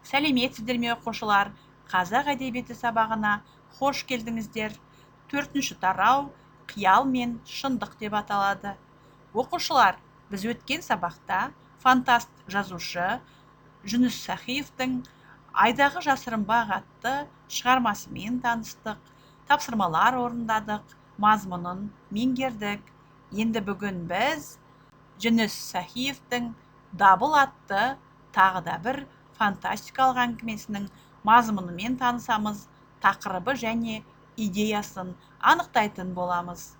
Сәлеметсіздер ме, оқушылар! Қазақ әдебиеті сабағына қош келдіңіздер. Төртінші тарау «Қиял мен шындық» деп аталады. Оқушылар, біз өткен сабақта фантаст жазушы Жүніс Сахиевтің «Айдағы жасырын бақ» атты шығармасымен таныстық, тапсырмалар орындадық, мазмұнын меңгердік. Енді бүгін біз Жүніс Сахиевтің «Дабыл» атты тағы да бір фантастикалық әңгімесінің мазмұнымен танысамыз, тақырыбы және идеясын анықтайтын боламыз.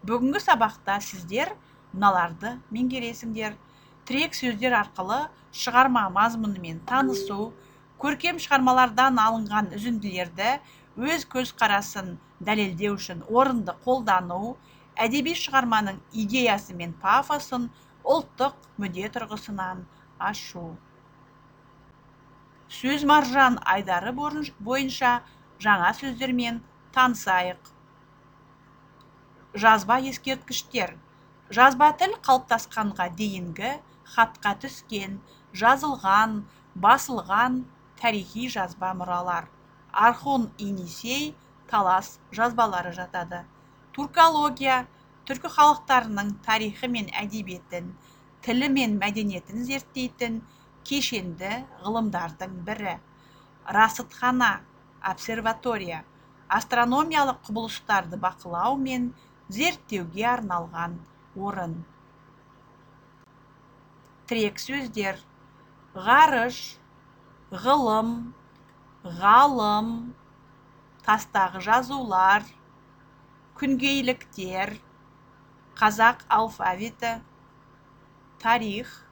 Бүгінгі сабақта сіздер мыналарды меңгересіңдер: тірек сөздер арқылы шығарма мазмұнымен танысу, көркем шығармалардан алынған үзінділерді өз көзқарасын дәлелдеу үшін орынды қолдану, әдеби шығарманың идеясы мен пафосын ұлттық мүдде тұрғысынан ашу. Сөз маржан айдары бойынша жаңа сөздермен танысайық. Жазба ескерткіштер – жазба тіл қалыптасқанға дейінгі хатқа түскен, жазылған, басылған тарихи жазба мұралар. Орхон Енисей, Талас жазбалары жатады. Туркология – түркі халықтарының тарихы мен әдебиетін, тілі мен мәдениетін зерттейтін кешенді ғылымдардың бірі. Расытхана, обсерватория – астрономиялық құбылыстарды бақылау мен зерттеуге арналған орын. Тірек сөздер: ғарыш, ғылым, ғалым, тастағы жазулар, күнгейліктер, қазақ алфавиті, тарих,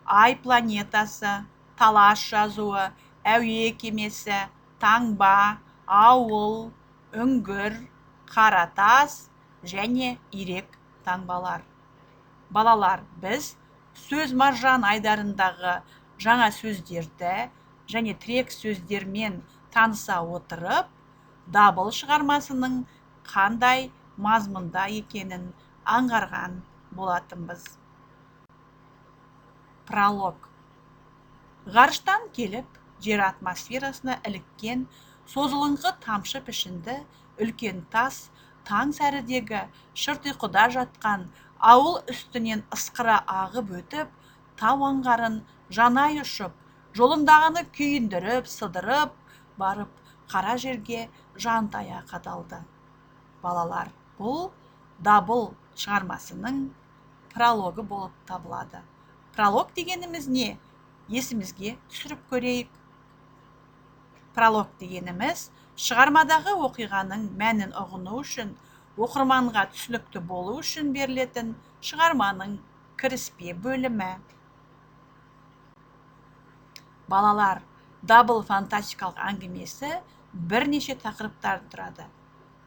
Ай планетасы, Талас жазуы, әуе кемесі, таңба, ауыл, үңгір, қара тас және ирек таңбалар. Балалар, біз сөз маржан айдарындағы жаңа сөздерді және тірек сөздермен таныса отырып, «Дабыл» шығармасының қандай мазмұнда екенін аңғарған болатынбыз. Пролог. Ғарыштан келіп жер атмосферасына іліккен созылыңқы тамшы пішінді үлкен тас таң сәрідегі шырт ұйқыда жатқан ауыл үстінен ысқыра ағып өтіп, тау аңғарын жанай ұшып, жолындағыны күйіндіріп, сыдырып барып, қара жерге жантая қадалды. Балалар, бұл «Дабыл» шығармасының прологы болып табылады. Пролог дегеніміз не? Есімізге түсіріп көрейік. Пролог дегеніміз – шығармадағы оқиғаның мәнін ұғыну үшін, оқырманға түсінікті болу үшін берілетін шығарманың кіріспе бөлімі. Балалар, «Дабыл» фантастикалық әңгімесі бірнеше тақырыптардан тұрады.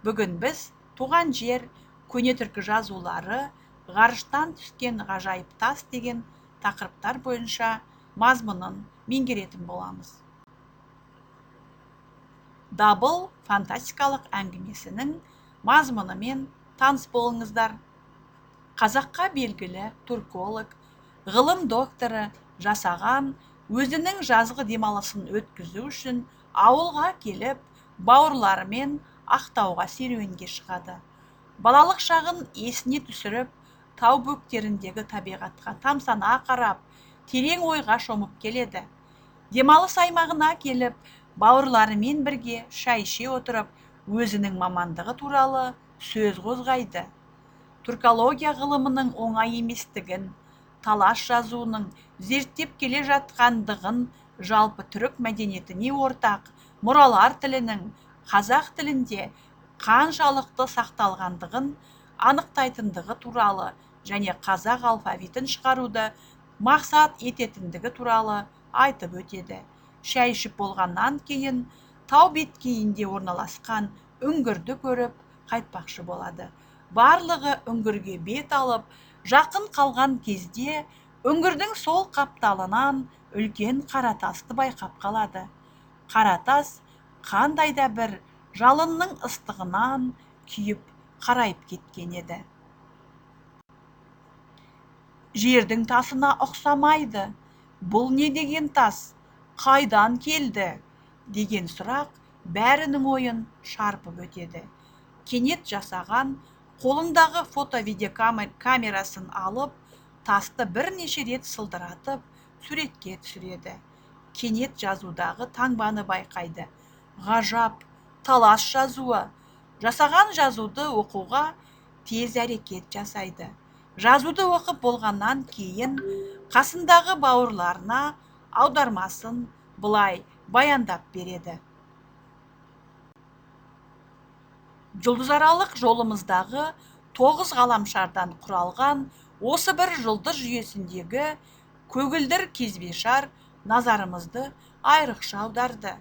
Бүгін біз туған жер, көне түркі жазулары, ғарыштан түскен ғажайып тас деген тақырыптар бойынша мазмұнын меңгеретін боламыз. «Дабыл» фантастикалық әңгімесінің мазмұнымен таныс болыңыздар. Қазаққа белгілі турколог, ғылым докторы Жасаған өзінің жазғы демалысын өткізу үшін ауылға келіп, бауырларымен Ақтауға серуенге шығады. Балалық шағын есіне түсіріп, тау бөктеріндегі табиғатқа тамсана қарап, терең ойға шомып келеді. Демалыс аймағына келіп, бауырларымен бірге шай іше отырып, өзінің мамандығы туралы сөз қозғайды. Түркология ғылымының оңай еместігін, Талас жазуының зерттеп келе жатқандығын, жалпы түрік мәдениетіне ортақ мұралар тілінің қазақ тілінде қаншалықты сақталғандығын анықтайтындығы туралы және қазақ алфавитін шығаруды мақсат ететіндігі туралы айтып өтеді. Шай ішіп болғаннан кейін тау беткейінде орналасқан үңгірді көріп қайтпақшы болады. Барлығы үңгірге бет алып, жақын қалған кезде үңгірдің сол қапталынан үлкен қара тасты байқап қалады. Қара тас қандай да бір жалынның ыстығынан күйіп, қарайып кеткен еді. Жердің тасына ұқсамайды. Бұл не деген тас? Қайдан келді? Деген сұрақ бәрінің ойын шарпып өтеді. Кенет Жасаған қолындағы фото-видеокамерасын алып, тасты бірнеше рет сылдыратып, суретке түсіреді. Кенет жазудағы таңбаны байқайды. Ғажап, Талас жазуы. Жасаған жазуды оқуға тез әрекет жасайды. Жазуды оқып болғаннан кейін қасындағы бауырларына аудармасын былай баяндап береді. Жұлдызаралық жолымыздағы 9 ғаламшардан құралған осы бір жұлдыз жүйесіндегі көгілдір кезбешар назарымызды айрықша аударды.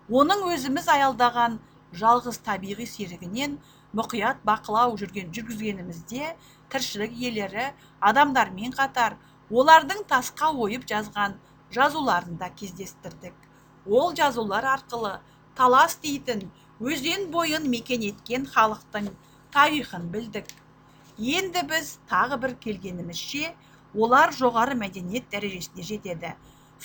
Оның өзіміз аялдаған жалғыз табиғи серігінен мұқият бақылау жүргізгенімізде тіршілік иелері адамдармен қатар олардың тасқа ойып жазған жазуларын да кездестірдік. Ол жазулар арқылы Талас дейтін өзен бойын мекен еткен халықтың тарихын білдік. Енді біз тағы бір келгенімізше олар жоғары мәдениет дәрежесіне жетеді.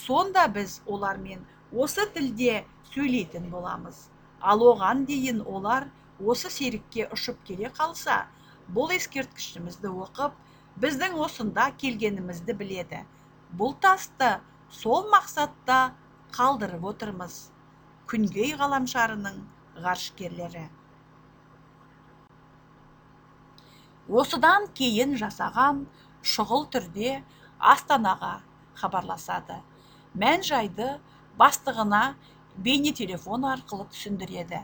Сонда біз олармен осы тілде сөйлейтін боламыз. Ал оған дейін олар осы серікке ұшып келе қалса, бұл ескерткішімізді оқып, біздің осында келгенімізді біледі. Бұл тасты сол мақсатта қалдырып отырмыз. Күнгей ғаламшарының ғарышкерлері. Осыдан кейін Жасаған шұғыл түрде Астанаға хабарласады. Мән-жайды бастығына бейнетелефон арқылы түсіндіреді.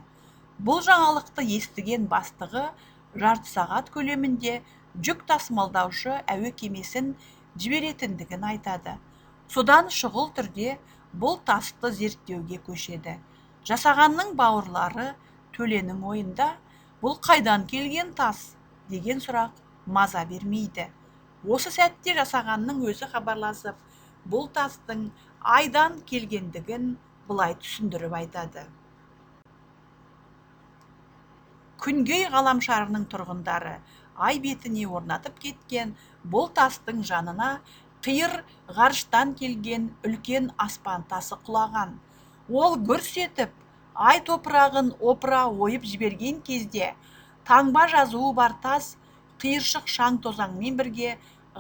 Бұл жаңалықты естіген бастығы жарты сағат көлемінде жүк тасымалдаушы әуе кемесін жіберетіндігін айтады. Содан шұғыл түрде бұл тасты зерттеуге көшеді. Жасағанның бауырлары Төленің ойында бұл қайдан келген тас деген сұрақ маза бермейді. Осы сәтте Жасағанның өзі хабарласып, бұл тастың айдан келгендігін былай түсіндіріп айтады. Күнгей ғаламшарының тұрғындары ай бетіне орнатып кеткен бұл тастың жанына қиыр ғарыштан келген үлкен аспан тасы құлаған. Ол гүрс етіп, ай топырағын опыра ойып жіберген кезде таңба жазуы бар тас қиыршық шаң тозаңмен бірге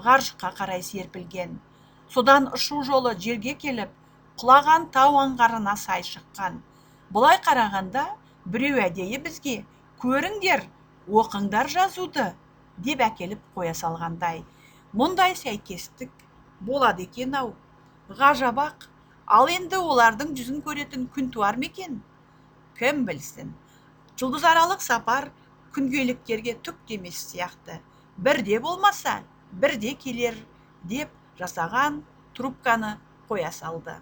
ғарышқа қарай серпілген. Содан ұшу жолы жерге келіп, құлаған тау аңғарына сай шыққан. Бұлай қарағанда біреу әдейі бізге көріңдер, оқыңдар жазуды деп әкеліп қоя салғандай. Мұндай сәйкестік болады екен ау. Ғажап-ақ, ал енді олардың жүзін көретін күн туар ма екен? Кім білсін. Жұлдызаралық сапар күнгейліктерге түк демес сияқты. Бірде болмаса, бірде келер деп Жасаған трубканы қоя салды.